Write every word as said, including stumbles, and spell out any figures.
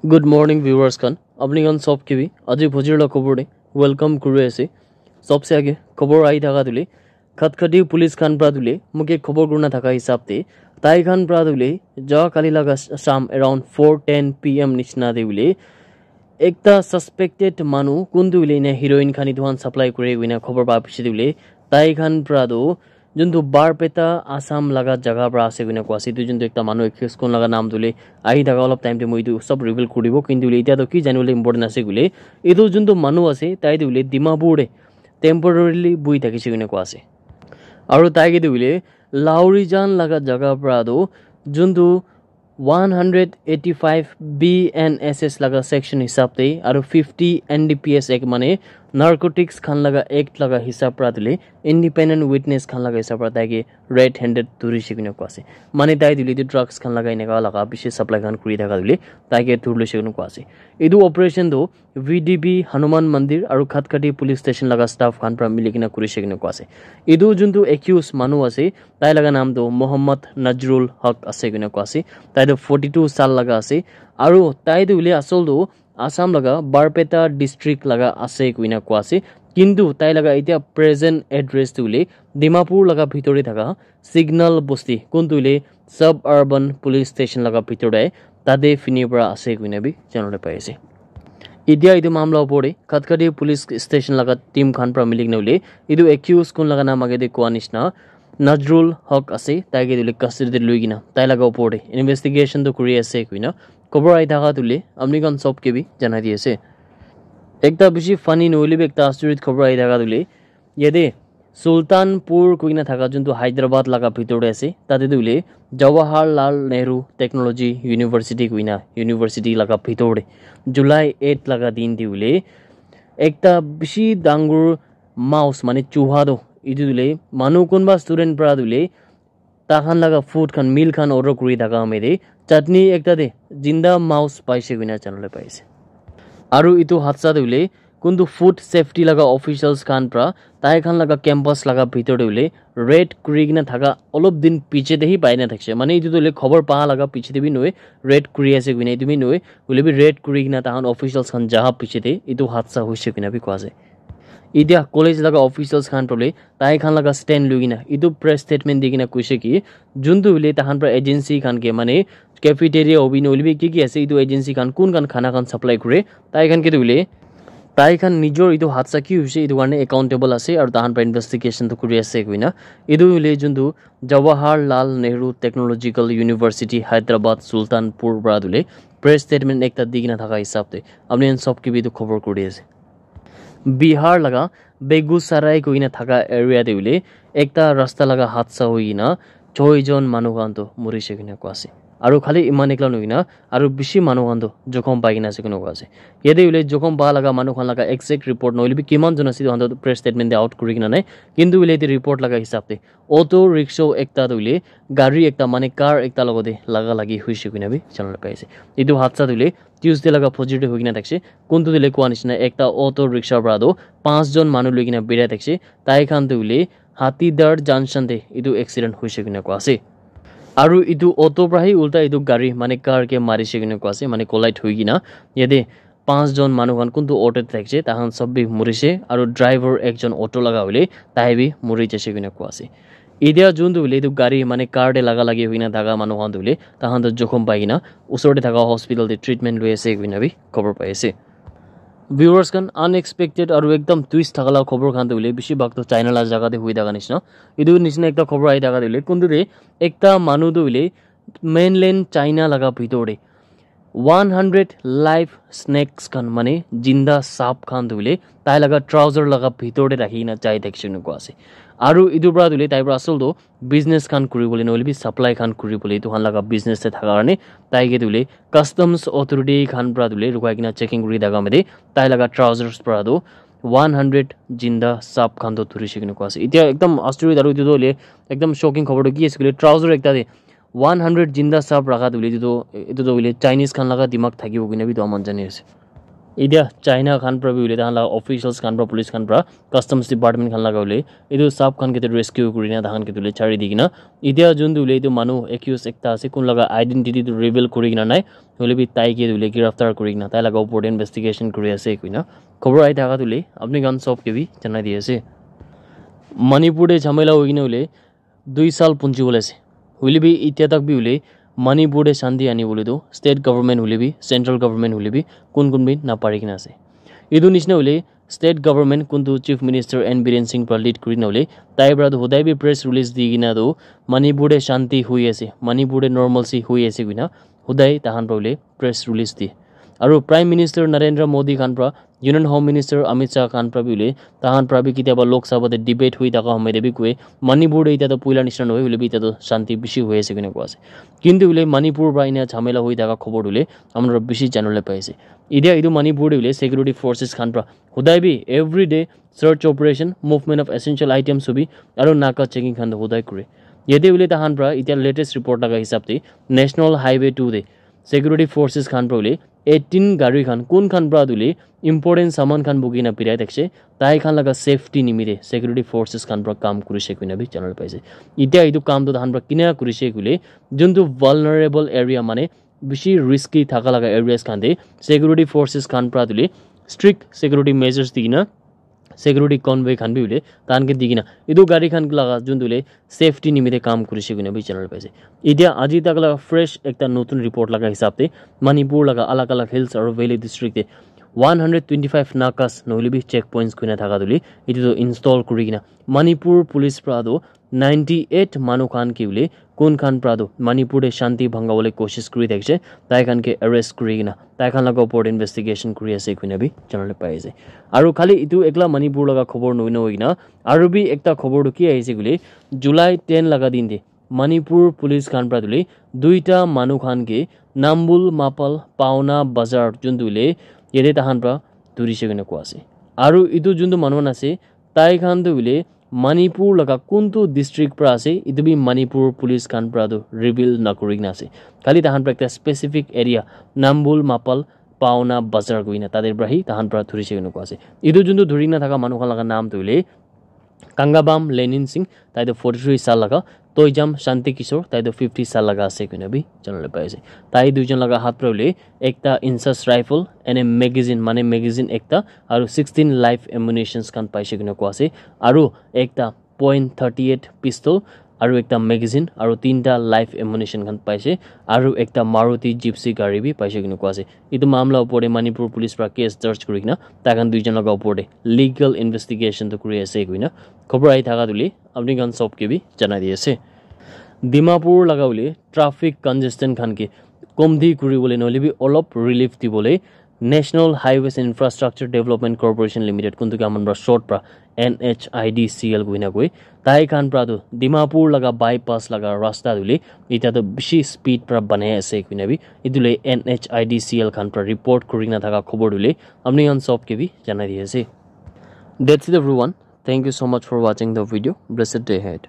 Good morning, viewers khan. Apni khan sob ke bi aji bhojir la khobor de welcome kuri ase. Sobse age khobor ahi thaka tule Khatkhati police khan pra tule moke khobor kurna thaka hisab te tai khan pra tule ja kali laga sham around four ten p m nishina te bole ekta suspected manu kuntu bole ena heroin khan etu khan supply kure koina khobor pa piche te bole tai khan pra tu juntu Barpeta Assam laga jaga pra ase koina koa ase. Etu juntu ekta manu accuse kun laga naam tu le ahi thaka olop time te moi etu sob reveal kuri dibo, kintu le itya to ki jani bole important ase koile etu juntu manu ase tai tu le Dimapur te temporarily bui thakise koina koa ase. Aru tai ke tu le Laurijan laga jaga pra tu juntu one hundred eighty-five B N S S laga section hisab te aru fifty N D P S Act mane narcotics khan laga act laga hisab pra tule independent witness khan laga hisab pra tai ke red handed dhuri shi koina koa ase. Mane tai tule tu drugs khan laga eneka laga bishi supply khan kuri thaka tule tai ke dhurlu shi koina koa ase. Etu operation tu V D B Hanuman Mandir aru Khatkhati police station laga staff khan pra mili kena kuri shi koina koa ase. Etu juntu accused manu ase tai laga naam tu Mohammad Najrul Haq ase koina koa ase. Tai tu forty two saal laga ase aru tai tu hoile asol tu Assam laga Barpeta district laga ase koina koa ase. Kintu tai laga itya present address tu hoile Dimapur laga bhitor te thaka Signal Bosti kuntu hoile suburban police station laga bhitor te tate fini pra ase koina bi janabole pai ase. Itya etu mamla opor te Khatkhati police station laga team khan pra mili kena hoile etu accused kun laga naam age te koa nishina Najrul Haq ase, tai ke tu hoile custody te lui kena tai laga opor te investigation tu kuri ase koina khobor ahi thaka tu le apni khan sob ke bi janai di ase. Ekta bishi funny nohoile bi ekta asorit khobor ahi thaka tu le yate Sultanpur koina thaka juntu Hyderabad laga bhitor te ase, tate tu hoile Jawaharlal Nehru Technology University koina university laga bhitor te July eight laga din te hoile ekta bishi dangor mouse mane chuha tu etu tu hoile manu kunba student pra tu hoile takhan laga food khan meal khan order kuri thaka amete chutney ekta te jinda mouse paise koina janabole pai ase. Aru etu hadsa te hoile kuntu food safety laga officials khan pra tai khan laga campus laga bhitor te hoile raid kuri kena thaka olop din piche te hi pai na thakise. Mane etu tu hoile khobor pa laga piche te bi nohoi, raid kuri ase koina etu bi nohoi, hoile bi raid kuri kena tahan officials khan jaha piche te etu hadsa hoise koina bi koa ase. Itya college laga officials khan pra le tai khan laga stand lui kena etu press statement di kena koise ki juntu hoile tahan pra agency khan ke mane cafeteria hobi nohoile bi ki ki ase etu agency khan kun khan khana khan supply kure tai khan ke tu hoile tai khan nijor etu hadsa ki hoise etu karne accountable ase aru tahan pra investigation tu kuri ase koina etu hoile juntu Jawaharlal Nehru Technological University Hyderabad Sultanpur pra tu hoile press statement ekta di kena thaka hisab te apni khan sob ke bi etu khobor kuri ase. Bihar laga Begusarai koina thaka area te hoile ekta rasta laga hadsa hoi kena choi jon manu khan tu muri se koina koa ase. Aru khali iman ekla nohoi kena aru bishi manu khan tu jokhom pai kena ase koina koa ase. Yate hoile jokhom pa laga manu khan laga exact report nohoile bi kiman jon ase etu khan tu press statement te out kuri kena nai. Kintu hoile yate report laga hisab te auto rickshaw ekta tu hoile gari ekta mane car ekta logote laga lagi hoise koina bi janabole pai ase. Etu hadsa tu hoile Tuesday laga bhojir te hoi kena thakise. Kuntu tu hoile koa nishina ekta auto rickshaw pra tu panch jon manu lui kena birai thakise. Tai khan tu hoile Hatidar Junction te etu accident hoise koina koa ase. Aru etu auto pra hi ulta etu gari mane car ke marise koina koa ase, mane collide hoi kena yate panch jon manu khan kuntu auto te thakise, tahan sob bi murise, aru driver ekjon auto laga hoile tai bi muri jaise koina koa ase. Itya juntu hoile etu gari mane car te laga lagi hoina thaka manu khan tu hoile tahan tu jokhom pai kena usor te thaka hospital te treatment lui ase koina bi khobor pai ase. Viewers khan, unexpected aru ekdam twist thaka la khobor khan tu hoile bishi bhag tu China la jaga te hoi thaka nishina. Etu nishina ekta khobor ahi thaka tu hoile kuntu te ekta manu tu hoile mainland China laga bhitor te one hundred live snakes khan mane jinda saap khan tu hoile tai laga trouser laga bhitor te rakhi kena jai thakise koina koa ase. Aru etu pra tu hoile tai pra asol tu business khan kuri bole nohoile bi supply khan kuri bole etu khan laga business te thaka karne tai ke tu hoile customs authority khan pra tu hoile rukai kena checking kuri thaka mate tai laga trousers pra tu one hundred jinda saap khan tu dhuri shi koina koa ase. Itya ekdam asorit aru etu tu hoile ekdam shocking khobor tu ki ase koile trouser ekta te one hundred jinda saap rakha tu hoile etu tu, etu tu hoile Chinese khan laga dimag thakibo koina bi etu aman jani ase. Etia China khan para bi hoile tahan laga officials khan para, police khan para, customs department khan laga hoile etu sap khan ke tu rescue kuri na tahan ke tu le chari di kena, etia juntu hoile etu manu accused ekta ase, kun laga identity tu reveal kuri kena nai, hoile bi tai ke tu le giraftar kuri kena tai laga upor te investigation kuri ase koina khobor ahi thaka tu le apni khan sob ke bi janai di ase. Manipur te jhamela hoi kena hoile dui sal punchi bole ase. Hoile bi etia tak bi hoile Manipur te shanti ani bole tu state government hoile bi, central government hoile bi, kun kun bi napari kena ase. Etu nishina hoile state government kuntu Chief Minister N Biren Singh para lead kuri na hoile tai para tu hodai bi press release di kena tu Manipur te shanti hui ase, Manipur te normalcy hui ase koina hodai tahan para hoile press release di. Aru Prime Minister Narendra Modi khan para, Union Home Minister Amit Shah khan para bi hoile tahan para bi kitiaba Lok Sabha te debate hui thaka homoi te bi koi, Manipur te etia tu puila nishina nohoi, hoile bi etia tu shanti bishi hui ase koina koi ase. Kintu hoile Manipur para ena jhamela hui thaka khobor tu hoile amra bishi janibole pai ase. Etia etu Manipur te hoile security forces khan para hodai bi every day search operation, movement of essential items hobi, aru naka checking khan tu hodai kure. Yate hoile tahan para etia latest report laga hisab te National Highway two te security forces khan para hoile eighteen gari khan kun khan para tu hoile important saman khan buki na birai thakise, tai khan laga safety nimite security forces khan para kam kurise koina bi janibole pai ase. Etia etu kam tu tahan para kina kurise koile juntu vulnerable area mane bishi risky thaka laga areas khan te security forces khan para tu hoile strict security measures di kena security convoy khan bi hoile tahan ke di kena etu gari khan laga juntu hoile safety nimite kam kurise koina bi janibole pai ase. Etia aji tak laga fresh ekta notun report laga hisab te Manipur laga alag alag hills aru valley district te one hundred twenty five nakas nohole bi check points koina thaka tu hoile etu tu install kuri kena Manipur police para tu ninety eight manu khan ke hoile kun khan para tu Manipur te shanti bhanga bole koshish kuri thakise, tai khan ke arrest kuri kena tai khan laga upor te investigation kuri ase koina bi janibole pai ase. Aru khali etu ekla Manipur laga khobor nohoi na hoikena aru bi ekta khobor tu ki ahise koile July ten laga din te Manipur police khan para tu hoile duita manu khan ke Nambul Mapal Paona Bazar juntu hoile yate tahan para dhurise koina koi ase. Aru etu juntu manu khan ase tai khan tu hoile Manipur laga kuntu district para ase, etu bi Manipur police khan para tu reveal nakuri kena ase. Khali tahan para ekta specific area, Nambul Mapal Paona Bazar koina, tate para hi tahan para dhurise koina koi ase. Etu juntu dhuri kena thaka manu khan laga naam tu hoile Kangabam Lenin Singh, tai tu forty three sal laga, Toijam Shanti Kishore, tai tu fifty sal laga ase koina bi janibole pai ase. Tai duijon laga hath para hoile ekta insas rifle and a magazine, mane magazine ekta aru sixteen live ammunitions khan paise koina koi ase, aru ekta point thirty eight pistol aru ekta magazine aru tinta live ammunition khan paise aru ekta Maruti Gypsy gari bi paise koina koi ase. Etu mamla upor te Manipur police para case doj kuri kena tai khan duijon laga upor te legal investigation tu kuri ase koina khobor ahi thaka tu hoile apni khan sob ke bi janai di ase. Dimapur laga hoile traffic congestion khan ke komti kuri bole nohole bi olop relief di bole National Highways and Infrastructure Development Corporation Limited kuntu ke aman para short para N H I D C L koina koi, tai khan para tu Dimapur laga bypass laga rasta tu hoile etia tu bishi speed para banai ase koina bi etu le N H I D C L khan para report kuri kena thaka khobor tu hoile apni khan sob ke bi janai di ase. That's it everyone. Thank you so much for watching the video. Blessed day ahead.